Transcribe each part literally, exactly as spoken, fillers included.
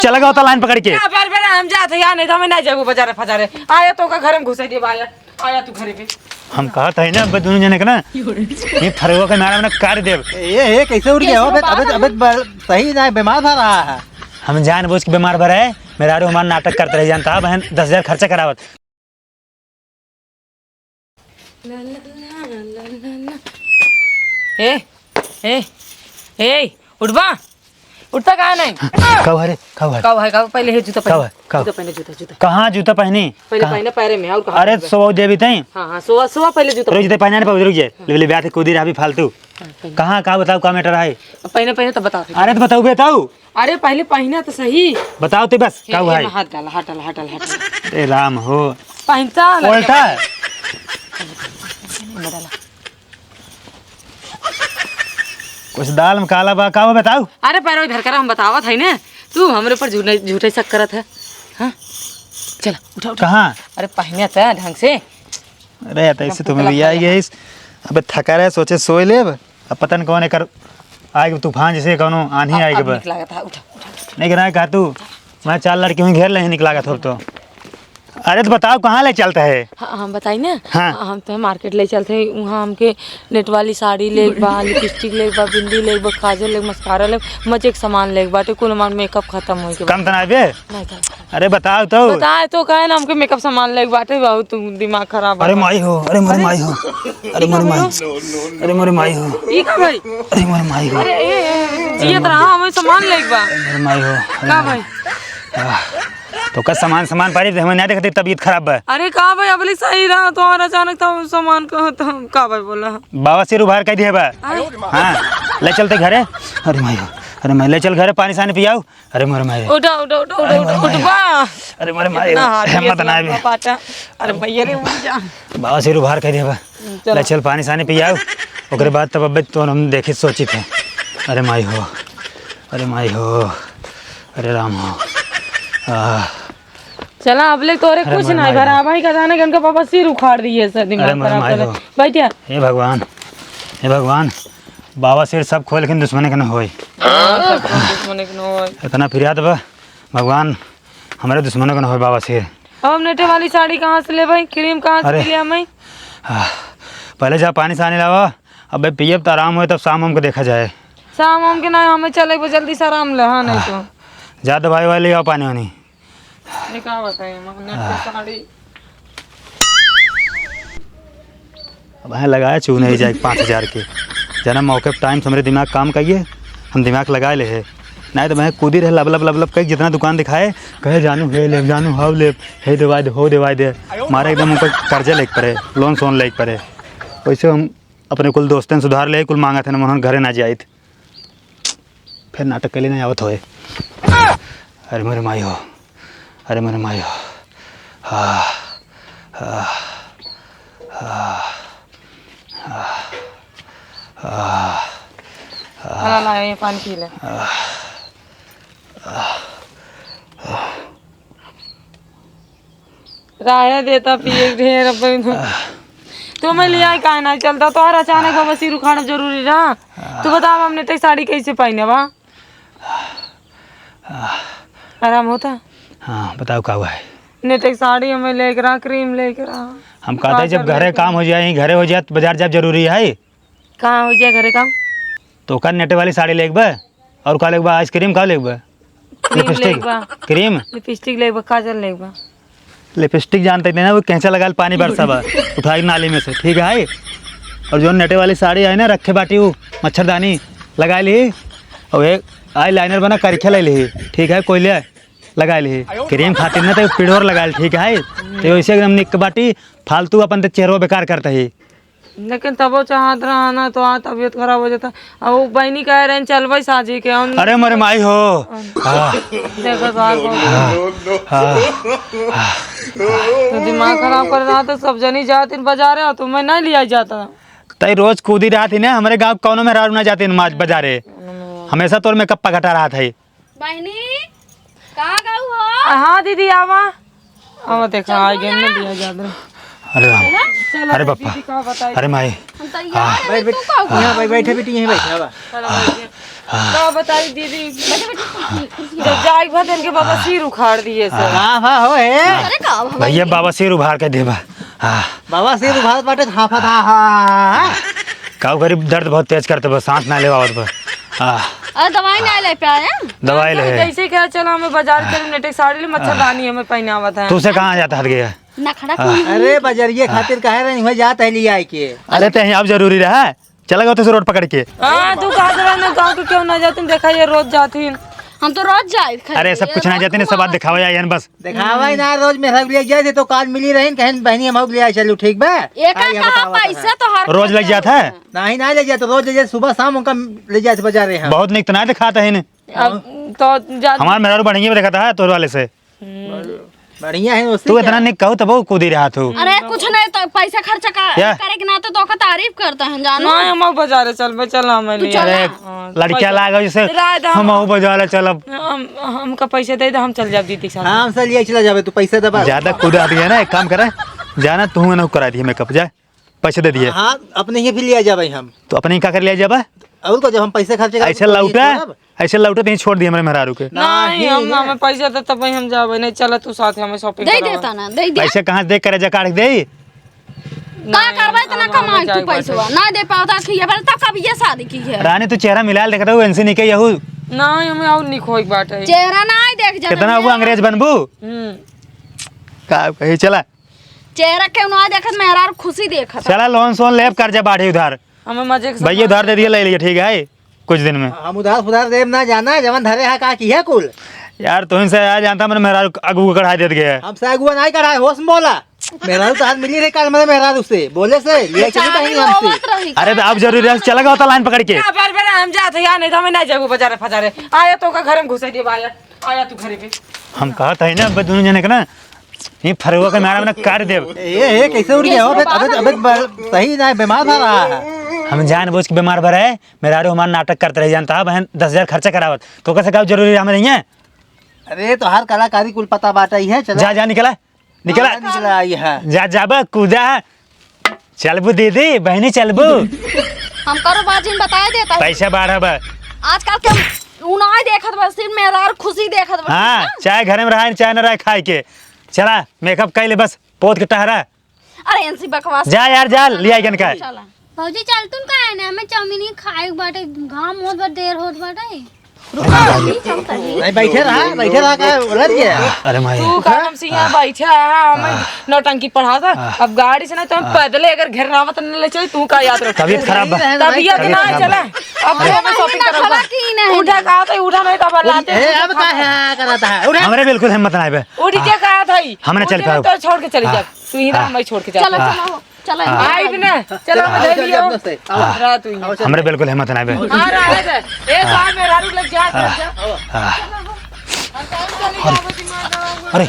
चला गवा होता लाइन पकड़ के। ना, बेर, बेर, हम जात है, या नहीं तो हमें नहीं जाबो बाजारे फजारे। आया तो का घर में घुसे दिए, आया, आया तू घरे पे। हम कहत है ना, अब दोनों जने के ना, ये फरवा के नारा में ना काट देब। ए, ए, कैसे उठ गया हो? अबे, अबे, अबे, ब-, सही ना, बीमार भा रहा है। हम जानबूझ के बीमार भा रहे, मेहरारू हमार नाटक करत रही, जानता, बहन, दस हजार खर्चा करावत। ए, ए, ए, उठबा? उठता काहे नहीं? का हुआ रे? का हुआ रे? का हुआ है? का हुआ? पहले हे जूता का पहन। हुआ है? का हुआ? जूता पहने, जूता, जूता। कहाँ जूता पहनी? पहले कहाँ? पहने पैरे में, और कहाँ अरे, पहनबे? सोवा देवी तई। हाँ, हाँ, सोवा, सोवा पहले जूता रुक पहन। जूता पहनने पर रुक जाए। हाँ। ले, ले, ब्याह ते कूदी रहा अभी फालतू। हाँ, पहन। कहाँ, का बताओ, का मैटर है? पहने, पहने तब बताओ फिर। अरे, तो बताओ, बताओ। अरे, पहले पहना तो सही। बताओ तो बस, हे, का हुआ हे, है? हाथ डाला, हाथ डाला, हाथ डाला, हाथ डाला। अरे राम हो। पहनता ना उल्टा। पहले पहना, पहले पहना, डाला। कुछ दाल में काला बा, का बा बताऊ? अरे पैरो इधर करा, हम बतावत है ना, तू हमरे ऊपर झूठे, झूठे शक करत है। हाँ? चला, उठा, उठा। कहाँ? अरे पहने त ढंग से। अरे यार, एकदम ऐसे तो भूख मैं भी लग आई गया। गई। अबे थका रहे, सोचे सोए लेब। अब पता न कौन एकर आए के तूफान, जैसे कौनो आन्ही अब, आए के अब बा। निक लागत है, उठा, उठा, उठा। नहीं गिरा का तू, मैं चार लड़की हुई घेर ले निक लागत हो तो। अरे तो बताओ कहाँ ले चलता है? हाँ, हम बताई ना। हाँ। हम तो मार्केट ले चलते हैं, वहाँ हमके नेट वाली साड़ी लेके बा, लिपस्टिक लेके बा, बिंदी लेके बा, काजल लेके, मस्कारा लेके, मजे के सामान लेके बाटे, कुल हमार मेकअप खत्म हो गया। कम तना बे? नहीं, कम। अरे बताओ तो। बताए तो कहे ना, हमके मेकअप सामान लेके बाटे, बहुत दिमाग खराब है। अरे माई हो, अरे मोरे अरे। माई हो, अरे ई मोरे का माई, भइया? अरे मोरे माई हो, ई का भाई? अरे मोरे माई हो, अरे ए, ए, ए, जियत रहा, हमें सामान लेके बा। अरे मोरे माई हो, अरे का मोरे भाई? आह, तो का सामान, सामान पारी, हमें नहीं देखते, तबीयत खराब बा। अरे का भाई, अबले सही रहा, तो और अचानक तो सामान कहो तो का भाई बोला? बाबा सिर उभार कर दिए बा। हाँ? हाँ, ले चलते घरे। अरे माई हो, अरे माई, ले चल घरे, पानी सानी पियाओ। अरे मोरे माई। उठा, उठा, उठा, अरे उठा, मोरे माई। उठबा। अरे मोरे माई, इतना हाथ हिम्मत ये ना आवे। लंबा पाटा। अरे भैया रे, उठ जा। बाबा सिर उभार कर दिया बा। चलो। ले चल पानी सानी पियाओ। ओकरे बाद तब अबे तो हम देखित सोचित है। अरे माई हो। अरे माई हो। अरे राम हो। आह। चला, अबले तोरे अरे कुछ मोरे नहीं माई हो। बराबर ही का जाने कि उनका पापा सिर उखाड़ दिए से दिमाग अरे मोरे खराब माई कर। हो। बैठिया। हे भगवान। हे भगवान। बाबा सिर सब खोए लेकिन दुश्मने के न होए। हाँ, सब दुश्मने के न होए। इतना फिरियाद बा, भगवान, हमरे दुश्मनों के न होए बाबा सिर। अब हम नेटे वाली साड़ी कहाँ से लेबै? क्रीम कहाँ से अरे। ले लिया मैं? आह, पहले जा पानी सानी लावा, अबे पियब त आराम होए, तब शाम हमको देखा जाए। शाम हम के ना, हमें चले वो जल्दी से आराम ले, हाँ, नहीं आह, तो। जा दवाई वाई ले आओ, पानी वानी। ये का बताई, हम नेट के साड़ी। अब हैं लगाए चूने ही जाए पाँच हजार के। जना मौके पे टाइम से हमरे दिमाग काम कइए, हम दिमाग लगाए ले है। नहीं तो मैं कूदी रहे लब लब लब लब कई जितना दुकान दिखाए, कहे जानू हे लेब, जानू हाव लेब, हे देवाई दे, हो देवाई दे। मारे एकदम उनका कर्जा लेके पड़े, लोन सोन लेके पड़े। वैसे हम अपने कुल दोस्तन सुधार ले, कुल मांगत है ना, मनोहन घरे ना जाइत। फिर नाटक के लिए नहीं आवत होए। अरे मोरे माई हो, अरे मोरे माई हो। आह, आह, आह, आह, आह, आह। ला, ला, ये पानी पी ले। आह, आह, आह। राहे देता पिए के ढेर अपन। तू मैं लिया काहे ना चलता? तोहर अचानक बाबा सिर उखाड़ब जरूरी रहा। तू बताओ, हम नेटे साड़ी कैसे पहने बा? आराम होता? हाँ, बताओ का हुआ है? नेटे साड़ी हमें लेके रहा, क्रीम लेके रहा। हम कहते हैं, जब काजल घरे लेके काम हो जाए, यहीं घरे हो जाए, तो बाजार जाब जरूरी है? कहाँ हो जाए घरे काम? तो का नेटे वाली साड़ी लेके बा? और का लेके बा? आइसक्रीम का लेके बा? क्रीम लिपस्टिक? लेके बा। क्रीम? लिपस्टिक लेके बा, काजल लेके बा। लिपस्टिक जानते थे ना, वो कैंचा लगा पानी बरसा बा, उठाई नाली में से, ठीक है। और जो नेटे वाली साड़ी आई ना, रखे बाटी वो मच्छरदानी लगा ली, और एक आई लाइनर बना करखे ले ली, ठीक है, कोई ले लगा ली। क्रीम खातिर ना तो पिढ़ोर लगा ली, ठीक है। तो वैसे एकदम निक बाटी, फालतू अपन तो चेहरो बेकार करता ही। लेकिन तबो चाहत रहा ना, तो आ तबीयत खराब हो जाता। अब वो बहनी कह रहे हैं, "चलबै साझी के हम।" अरे मोरे माई हो। हम हाँ। देखो तो आप हाँ। हाँ। तो दिमाग खराब कर रहा था, सब जनी जाती बाजारे, तो मैं नहीं लिया जाता। तई रोज कूदी रहा थी ना, हमरे गाँव कौनो मेहरारू ना जाती आज बाजारे। हमेशा तोर मेकअप पकटा रहा था। बहिनी, कहाँ गऊ हो? हाँ दीदी, आवा। आवा, देखा, चल, आ गए ना, लिया जात रहे। अरे राम। चला, चला, अरे दीदी, पापा। का बताई? अरे माई। हम तैयार हाँ। हैं, बैठ, बैठ। तू का हुआ? यहाँ बैठ, बैठे बेटी, यहीं बैठे, आवा। चलो, बैठ गए। का बताई दीदी, जब जाए के बाद इनके बाबा सिर उखाड़ दिए से। हाँ, हाँ, हो, हे। अरे का भवा भैया, ये? बाबा सिर उभार के देबा। हाँ। बाबा सिर उभार बाटे, हाँ, हाँ, हाँ। का करी, दर्द बहुत तेज करते बा, सांस ना लेवावत बा। हाँ। अरे दवाई ना ले पे आया? दवाई ले। जैसे क्या, चला हमें बाजार चल, नेटे साड़ी ले, मच्छरदानी हमें पहनावत है। तू से कहाँ जाता हट गया? नखड़ा हाँ। क्यों? अरे बजरिए खातिर कहे रही, वहीं जात है लिया के। अरे ते अब जरूरी रहा, चला गया तो से रोड पकड़ के। हाँ, तू कहा रहा ना, गाँव के क्यों ना जाती, देखा ये रोज जाती। हम तो रोज जाए खाली। अरे सब कुछ ना जाती, सब बात दिखावा जाए बस। दिखावा ही ना, रोज मेहरारू ले जाए थे तो काल मिली रही, कहें बहनी हम ले आए, चलू ठीक बा। एक आई, कहा बतावा पैसा कहाँ? तो हर रोज लग जाता है। नहीं, ना ले जाते, रोज ले जाते, सुबह शाम उनका ले जाते बाजार हम। बहुत निक तो ना दिखाता है इन्हें। अब तो जा- हमार मेहरारू बढ़िया में दिखाता है तोर वाले से। हम्म। बढ़िया है उससे तू क्या? इतना निक कहू तब कूदी रहा तू। अरे कुछ नहीं तो पैसा खर्चा का क्या? करे के नाते तो ओकर तारीफ करता है, जानो? नहीं, हम बाजारे चलबे, चल हमें तू ले। चल। अरे हाँ, लड़किया पैसा लागा जैसे राय दे हम हम। बाजारे चलब। हम, हमका पैसा दे दे, हम चल जाब दीदी के साथ। हाँ, हम चल जाए, चला जाबे, तू पैसा दबा। ज्यादा कूदा दिया ना, एक काम करे, जाना तू ना करा दिए मेकअप, जा। पैसे दे दिए। हाँ, अपने ही भी लिया जाबे हम। तो अपने ही का कर लिया जाबे? और को जब हम पैसे खर्चे कर ऐसे तो लौटा, छोड़ब? ऐसे लौटा तो यहीं छोड़ दिए हमरे मेहरारू के। नहीं, नहीं, हम, नहीं। हमें पैसा दे तब हम जाबे, नहीं चला तू साथ हमें shopping दे करवा। देता ना, दे दे। पैसे कहाँ से दे, कर्जा काट के दे? का नहीं, करबे इतना हम, हमें कमाई जाए तू के बाटे। पैसवा? ना दे पावता कि ये बार तब कब ये शादी की है? रानी तू चेहरा मिला ले, देखता हूँ, इनसे निके यहू। नहीं, हमें और निक होई बाटे। चेहरा ना देख जाने कितना में। वो अंग्रेज बनबू? हम्म। का कही, चला। चेहरा केहू ना देखत, मेहरारू खुशी देखत। चला लोन सोन लेब, कर्जा बाढ़ी उधार। हमें मजे के साथ भैया उधार दे दिए, ले लिए, ठीक है, कुछ दिन में। हम उधार उधार देब ना जाना, जवन धरे हा का की है कुल। यार तुहिन से यार जानता, मैंने मेहरारू अगुआ कढ़ाई देत गया है। हमसे अगुआ नहीं कढ़ाए, होश में बोला। मेहरारू तो हाथ मिली रही काल, मैंने मेहरारू से बोले से लिया चली बेचारी कहीं हमसे। रोवत रही। अरे तो अब जरूरी है, चला गया होता लाइन पकड़ के। क्या बार बार हम जाते यार, नहीं तो हमें नहीं जाबू बाजारे फजारे। आया तो का घर में घुसे दिए आया, आया तू घरे पे। हम कहत है ना, अब दोनों जने के ना, ये फरुआ के मारा में ना काट देब। ए, ए, कैसे उड़ गया हो? अबे, अबे, अबे, ब-, सही ना, बीमार भा रहा है। हम जानबूझ के बीमार भरा है, मेहरारू हमार नाटक करत रही, जानता है, बहन, दस हजार खर्चा करावत, तो कैसे का जरूरी है हमें नहीं है? अरे, तो हर कलाकारी कुल पता बाटा ही है, चला। जा, जा, निकला, निकला। हाँ, निकला, ये है। जा, जाबा, कूदा। चलबू दीदी, बहनी चलबू? हम करो बाजिन बताए देता है। पैसा बाढ़ा बा। आजकल के उ नाई देखत बा, सिर्फ मेहरारू खुशी देखत बा। हाँ, हाँ? चाहे घर में रहा, चाहे न रहा, खाए के। चला, मेकअप कर ले बस, पोत के टहरा। अरे, इनसे बकवास। जा यार, जा, ले आई गन का। चला। भौजी, चल तुम का है ना, हमें चाउमीन ही खाए के बाटे, घाम होत बा, देर होत बाटे। रुको, अभी चलता है। नहीं, बैठे रहा, बैठे रहा, का उलझ गया? अरे माई। तू का हम से यहाँ बैठा है, हमें नौटंकी पढ़ा था। अब गाड़ी से ना तो हम पैदल अगर घर ना आवत न ले चली, तू का याद रख। तबीयत खराब बा। तबीयत ना चला। अब तो हमें shopping करब। उठा का तो उठा नहीं तो अब लाते। ए, अब का है, कराता है? उठा। हमरे बिल्कुल हिम्मत ना आवे। उठ के कहा था ही। हम ना चल पाओ। तो छोड़ के चली जा। तू ही ना, हाँ। मैं छोड़ के जा। चलो, हाँ। चलो, चलो। हाँ। आइब ना, चलो, मैं ले लियो। रात हुई। हमरे बिल्कुल हिम्मत ना बे। हाँ, रहे दे। ए, हाँ। बाहर में रारू लग जा, हाँ। जा। हाँ। अरे,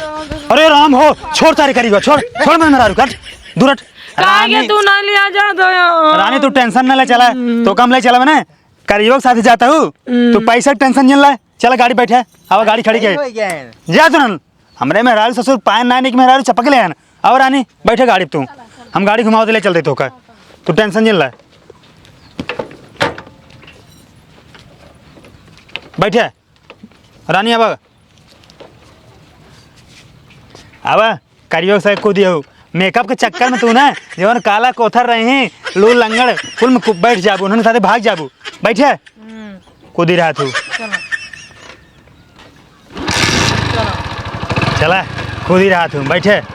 अरे राम हो, छोड़ तारे करीबा, छोड़, छोड़ मैं मेहरारू, हट, दूर हट। काहे रानी, तू ना लिया जा दो यार? रानी, तू tension ना ले चला, हम्म। तो कम ले चला मैंने। करियो के साथ जाता हूँ। हम्म। तू पैसा के tension नहीं ले। चला गाड़ी बैठे। आवा गाड़ी खड़ी के। सही हो गया है। जा तू ना। हमरे मेहरारू ससुर पाए ना निक मेहरारू चपक ले हैं। आवा रानी, बैठे गाड़ी पे तू। हम गाड़ी घुमाओ तो ले चल देते होकर। तू tension नहीं ले। बैठे। रानी आवा। आवा। करियो से कूदी हो। मेकअप के चक्कर में तू ना, जवन काला कोथर रही, लू लंगड़, कुल में कु-, बैठ जाबू, उन्होंने साथे भाग जाबू। बैठे। हम्म। कूदी रहा तू। चलो। चलो। चला, कूदी रहा तू, बैठे।